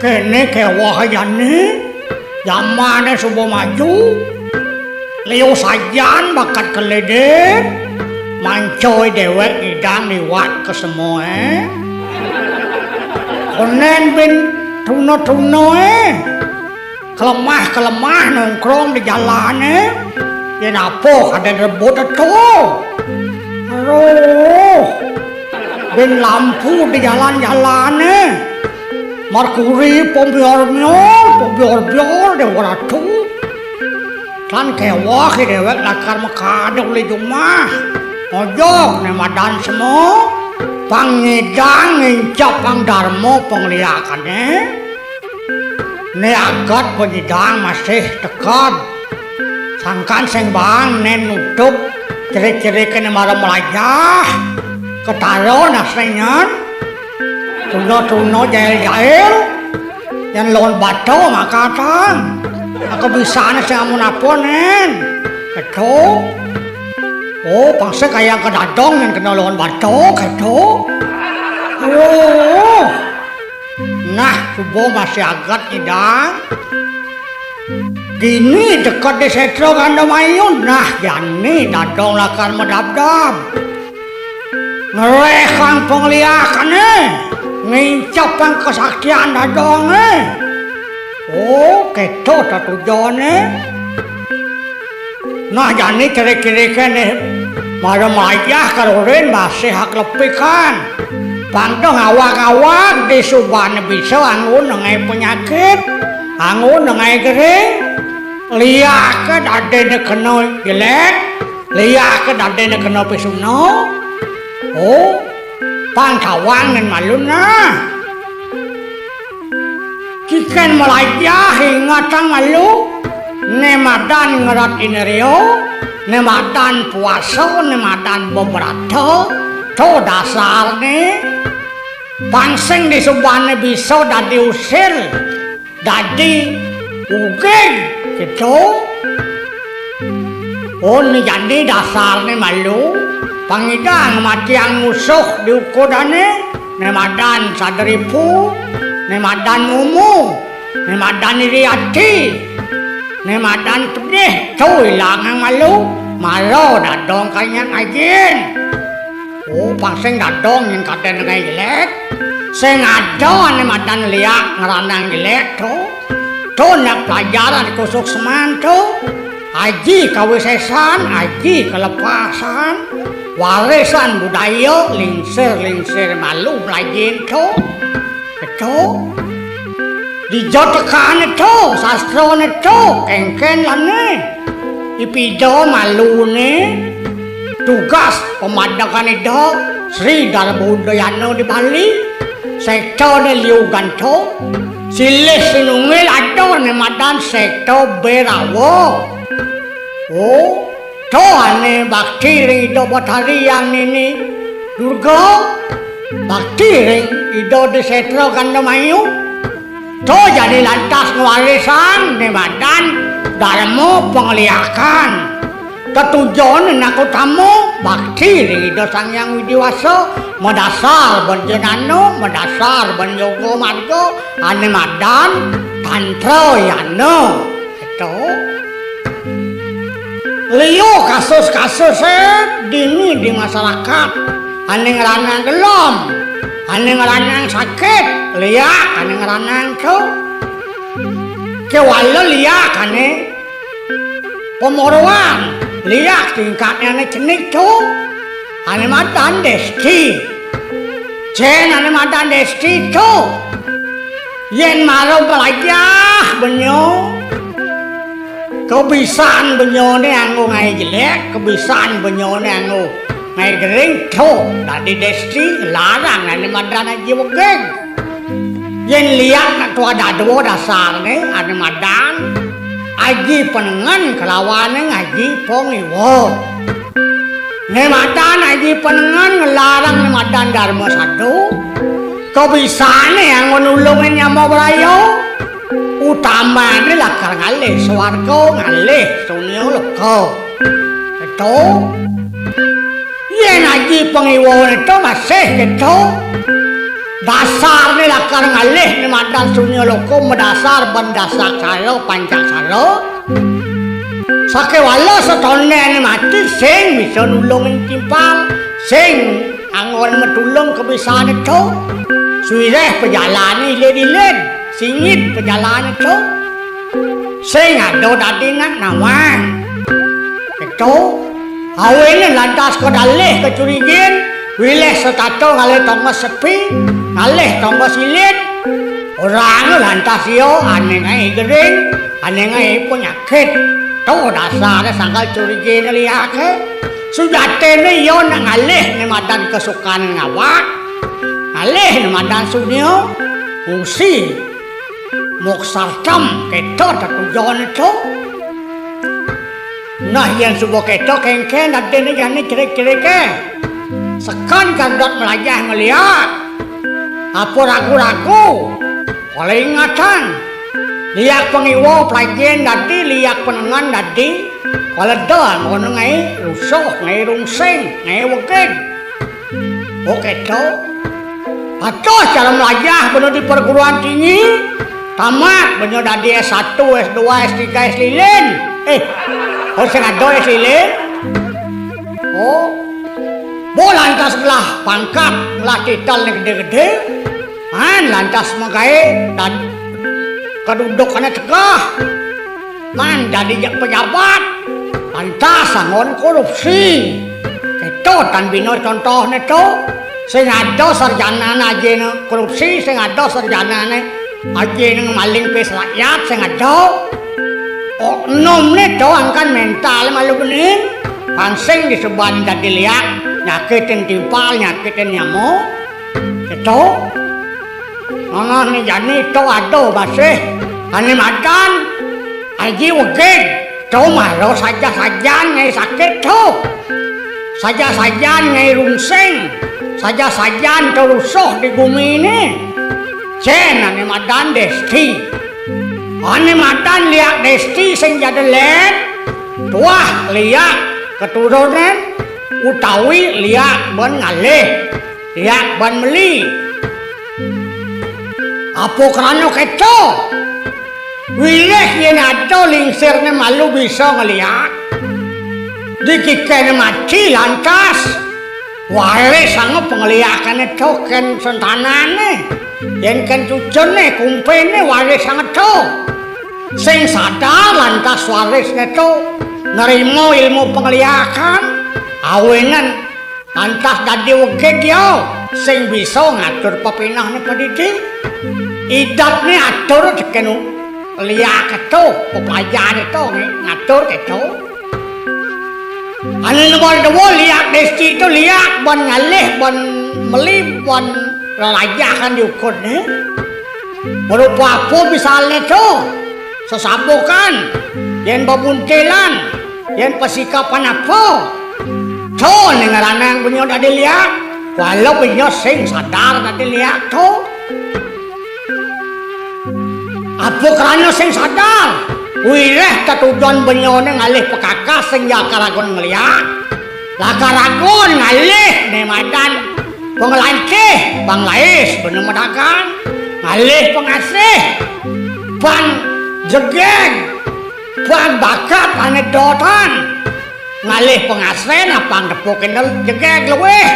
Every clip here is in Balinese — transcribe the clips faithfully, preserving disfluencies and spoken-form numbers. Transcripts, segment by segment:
Kéné kéweh jani, jamané suba maju. Liu sajan bakat kelidit, mancoy déwék ngidang liwat ka semoé. Konén bin tuna-tunaé, kelemah-kelemah nongkrong di jalané, yén apa kadén rebut to. Aduh, bin lampu di jalan-jalané, merkuri pembior-mior, pembior-bior, Déwa Ratu. Tan kéweh déwék lakar makada uli jumah. Ojog né madan sema, pang ngidang ngincapang darma pangliakané. Né agat panyidang masih teked. Sangkan sing baang né nutup ciri-ciri kéné mara mlajah. Ketara nasnengan. Tuna-tuna jail-jail. Yén lon bata makatan. Aku bisané sing amun apa, Nén? Kéto. Oh, pang sing kayang ka dadong yén kena lon bata, kéto. Oh. Nah, suba masih agat ngidang. Dini deket di sétra Gandamayu, nah jani dadong lakar madabdab. Ngeréhang pangliakané, ngincapang kasaktian dadongé. Oh, kéto tetujoné. Nah, jani ciri-ciri kéné mara mlajah karurin masih aklepikan. Pang da ngawag-ngawag disubané bisa anggo nenggai panyakit, anggo nenggai gering, liaké dadiné kena jelék, liaké dadiné kena pisuna. Oh, pang tawang nén malu nah. Kikén mlajah ingetang malu, né madan ngerat indria, né madan puasa, né madan bebrata, to dasarné. Pang sing disubané bisa dadi usil, dadi ugig, kéto. Oh, né jani dasarné malu, pang ngidang matiang musuh di ukudané, né madan Sadripu, né madan Mumu, né madan Iriati, né madan Pedih, to ilangang malu, mara dadong kanyang ajin. Oh, pang sing dadong yén kadén nenggai jelék. Sing ada ané madan liak ngranang jelék to. To nak pelajaran kusuk seman to. Aji kawisésan, aji kalepasan, warisan budaya lingsir-lingsir malu mlajin to. Kéto. Dija tekané to, sastrané to, kénkén lané. Ipida maluné, tugas pamadekan Ida Sri Darma Udayana di Bali, séktané liu ganto, silih sinunggil ada né madan sékta Bérawa. Oh, to ané bakti ring Ida Batari Hyang Nini Durga, bakti ring Ida di sétra Gandamayu. To jani lantas ngwarisang né madan darma pangliakan. Tetujon anak utama bakti ring Ida Sang Hyang Widi Wasa, madasar ban janana, madasar ban yoga marga, ané madan tantra yana. Kéto. Liu kasus-kasusé dini di masarakat, ané ngranang gelem, ané ngranang sakit, liak ané ngranang to. Kéwala liak ané pamoroan, liak tingkatné ané cenik to. Ané madan desti. Cén ané madan desti to. Yén mara mlajah benya, kabisan benyané anggo ngaé jelék, kabisan benyané anggo ngaé gering, to dadi desti, larang ané madan aji wegég. Yén liak nak tua dadua dasarné, ané madan aji panengen kalawané aji pangiwa. Né madan aji panengen nglarang né madan darma sadu. Kabisané anggo nulungin nyama braya. Utamané lakar ngalih swarga, ngalih sunya loka. Kéto. Yén aji pangiwané to masih kéto. Dasarné lakar ngalih né madan sunya loka madasar ban dasaksara pancaksara. Sakéwala satondéné mati sing bisa nulungin timpal, sing anggon matulung kabisané to. Sawiréh pajalané ilid-ilid, singit pajalané to. Sing ada dadi nak nawang. Kéto, awinan lantas kadalih kacurigain, wiléh setata ngalih tongos sepi, ngalih tongos ilid. Orahanga lantas ia ané ngaé gering, ané ngaé panyakit. To dasaré sangkal curigané liaké. Sujatiné ia nak ngalih né madan kasukan ngawak. Ngalih né madan sunya, fungsi. Moksartham kéto tetujoné to. Nah, yén suba kéto kénkén dadiné jani cerik-ceriké. Seken kang dot mlajah ngeliak. Apa ragu-ragu? Kala ingatan. Liak pangiwa plajin dadi, liak panengen dadi. Kala da ngono ngaé rusuh, ngaé rungsing, ngaé wegig. Oh, kéto. Atuh cara mlajah bena di perguruan tinggi, tamat bena dadi S satu, S dua, S tiga, S lilin. Eh, oh, sing ada S lilin. Oh. Bo lantas ngelah pangkat, ngelah titel né gedé-gedé. Han lantas magaé dan kedudukané tegeh. Man dadi pejabat, lantas anggon korupsi. Kéto tan bina contohné to. Sing ada sarjanané ajina korupsi, sing ada sarjanané ajina maling pis rakyat, sing ada. Oknumné to angkan mental malu bening. Pang sing disebat dadi liak, nyakitin timpal, nyakitin nyamuk. Kéto. Nanané jani to ada basih. Ané madan, aji wegig. To mara saja-sajan ngaé sakit to. Saja-sajan ngaé rungsing. Saja-sajan to rusuh di guminé. Cén ané madan desti. Ané madan liak desti sing ja delet. Tuah liak keturunan utawi liak ban ngalih. Liak ban meli. Apa krana kéto? Wiléh yén ada lingsirné malu bisa ngeliak. Dikikéné mati lantas. Warisanga pangliakané to kén sentanané. Yén kén cucuné, kumpiné warisanga to. Sing sadar lantas warisné to. Nerima ilmu pangliakan. Awinan Lantas dadi wegig ya, sing bisa ngatur pepinehné padidi. Idepné atur tekén liak to, peplajahané to ngatur kéto. Ané nomor dua liak desti to liak ban ngalih, ban meli, ban lelajahan diukurné. Berupa apa misalné to? Sesabukan, yén bebuntilan, yén pasikapan apa? To né ngranang benya dadi liak, kuala benya sing sadar dadi liak to. Apa krana sing sadar? Wiréh tetujon benyané ngalih pekakas sing ja karagun ngeliak. Lakar ragun ngalih né madan panglancih, panglais, bena madagang, ngalih pangasih, panjegég, panbakat ané dotan, ngalih pangasih, nah pangtepukin jegég luih.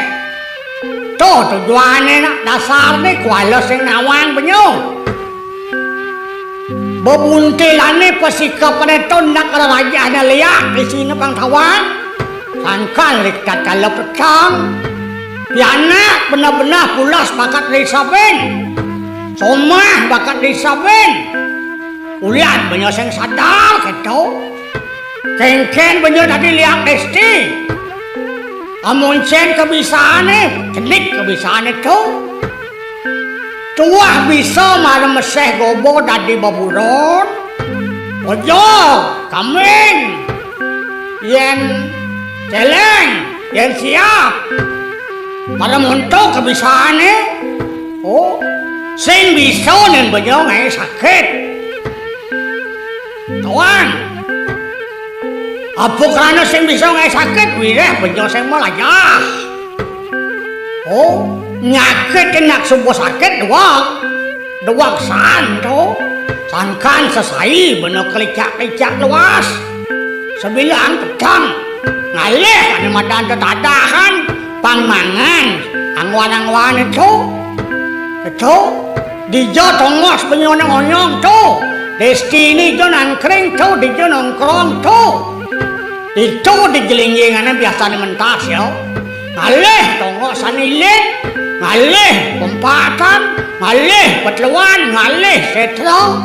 To tujuané nak dasarné kuala sing nawang benya. Bebuntilané pasikapané to nak rerajahné liak, isiné pang tawang. Sangkan ri tatkala peteng, pianak beneh-beneh pulas bakat ri sabin. Somah bakat ri sabin. Ulian benya sing sadar kéto. Kénkén benya dadi liak desti. Amun cén kabisané, cenik kabisané to. Tuah bisa mara meseh gobo dadi beburon. Ojo, kambing. Yén céléng, yén siap. Mara monto kabisané. Oh, sing bisa nén benya ngaé sakit. Tuan. Apa krana sing bisa ngaé sakit, wiréh benya sing malajah. Oh, Nyakit nak suba sakit doang. Doang san to. Sangkan sesai bena kelicak-kelicak luas. Sebilang petang. Ngalih ane madan tetadahan. Pang mangan. Angwan-angwan to. To. Dija tongos benyone onyong to. Destini jo nangkring to. Dija nongkrong to. Itu di jelinggingane biasane mentas ya. Ngalih tongos ane ilit, ngalih pempatan, ngalih petluan, ngalih setra.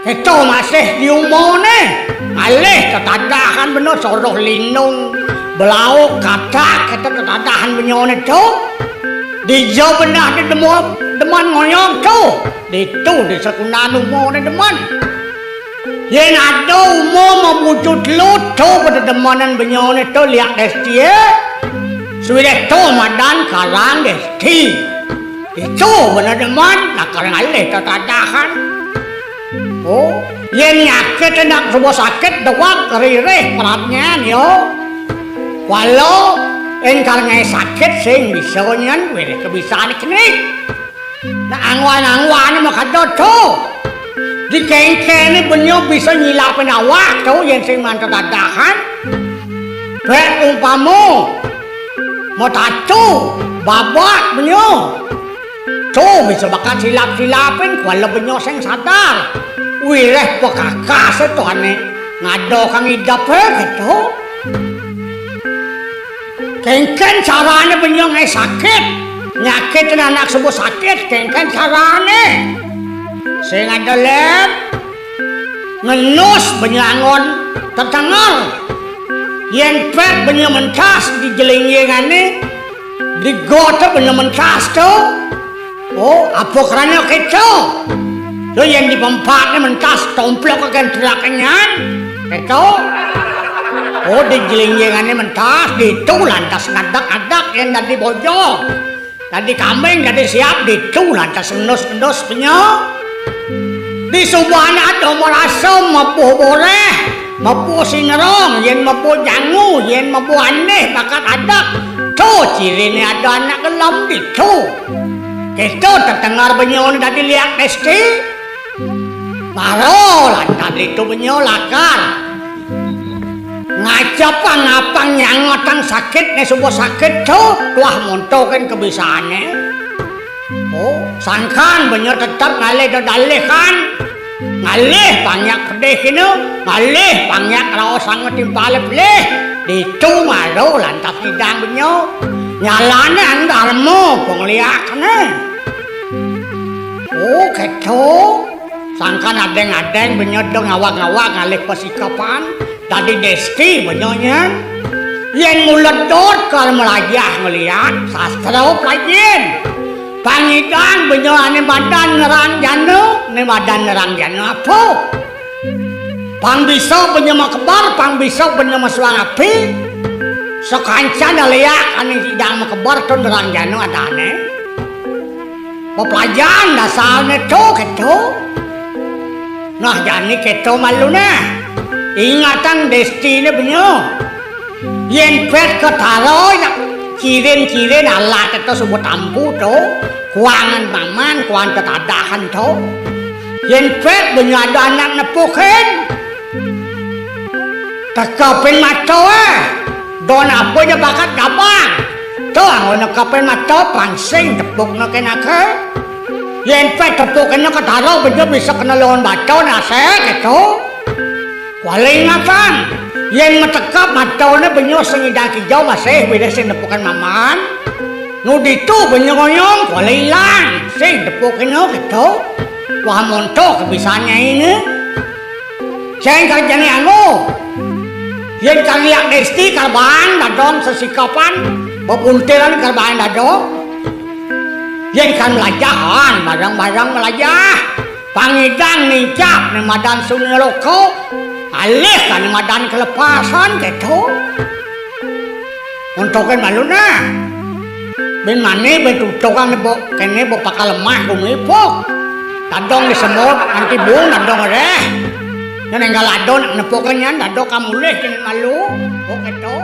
Kita masih di umone, ngalih tetadahan bener soroh lindung, belau katak kita tetadahan benyone to. Dija benah di demo-, deman ngoyong to. Ditu di sekunan umone deman. Yen ada uma mabucu telu to pada demanan benyone to liak destie. Suwireh to madan karang desti. Itu bener deman nakal ngalih tetadahan. Oh, yen nyakit nak suba sakit doang ririh peratnyan yo. Walau engkar ngai sakit sing bisa nyan wireh kebisaan kenik. Nah, angwan-angwan makada to. Dikengkene benyo bisa nyilapin awak to yen sing mantet adahan. Pek umpama matatu, babak benyo. To bisa bakat silap-silapin kuala benyo sing sadar. Wireh pekakas to ane ngada kang idape gitu. Kengken carane benyo ngai sakit. Nyakit anak sebut sakit, kengken carane. Sing ada lem, ngenus benyo angon tetenger. Yen pet benyo mentas di jelinggingane, di gote benyo mentas to. Oh, apa kerana keto? Lo yang di pempatne mentas tomplok ke telakenyan. Keto. Oh, di jelinggingane mentas, ditu lantas ngadak-ngadak yang dadi bojo. Dadi kambing, dadi siap, ditu lantas ngenus-ngenus penyo. Di subane ada merasa mepuh boreh, mepuh sinerong, yen mepuh jangu, yen mepuh aneh, bakat adak. To cirine ada anak gelem ditu. Keto tetengar benyo dadi liak desti. Maro lantas ditu benyo lakar. Ngacapang apang nyangotang sakit ne suba sakit to, tuah montoken kebisane. Oh, sangkan benyo tetep ngalih dedalih kan. Ngalih panyak pedih kene, ngalih panyak raos sanget timpale pelih. Ditu maro lantas ngidang benyo. Nyalane anggarma pengliakne. Oh, keto. Sangkan adeng-adeng benyo do ngawag-ngawag ngalih pasikapan, dadi desti benyo nyen. Yen mula dot kal melajah ngeliat, sastra pelajin. Pangidang benyo ane madan nerang jana, ne madan nerang jana apa? Pang bisa benyo makebar, pang bisa benyo masuang api. Sakancan liak ane idang makebar to nerang jana adane. Pepelajaran dasarne to keto. Nah, jani keto malune. Ingatang destine benyo. Yen pet ketara yak cirin-cirin alat to suba tampu to. Kuangan paman, kuang tetadahan to. Yen pet benyo ada anak nepukin. Tekepin mata, eh. Don apa ja bakat gabang. To, anggo nekepin mata, pansing tepukne kenake. Yen pet tepukne ketara, bejo bisa kena lawan bata, nasek, gitu. Kuala ingatan. Yen metekep matane benyo sing idang kijau masih beda sing nepukin maman. Nu ditu benyo ngoyong, kuala ilang. Sing tepukne, gitu. Wah, montok bisanya ini. Sing kerjane anu. Yen kaliak desti karbaan dadon sesikapan, bebuntilan karbaan dado. Yen kan melajahan, bareng-bareng melajah. Pangidang nincap ne madan sunyi loko, alih kan madan kelepasan keto. Untukin malu nah. Bin mani, bin tutukan bo, kene bo pakal lemah gumipok. Tadong di semut, nanti bung, tadong reh. Nyen enggal ado nak nepukin nyan, tadong kamulih kene malu. Oh, keto.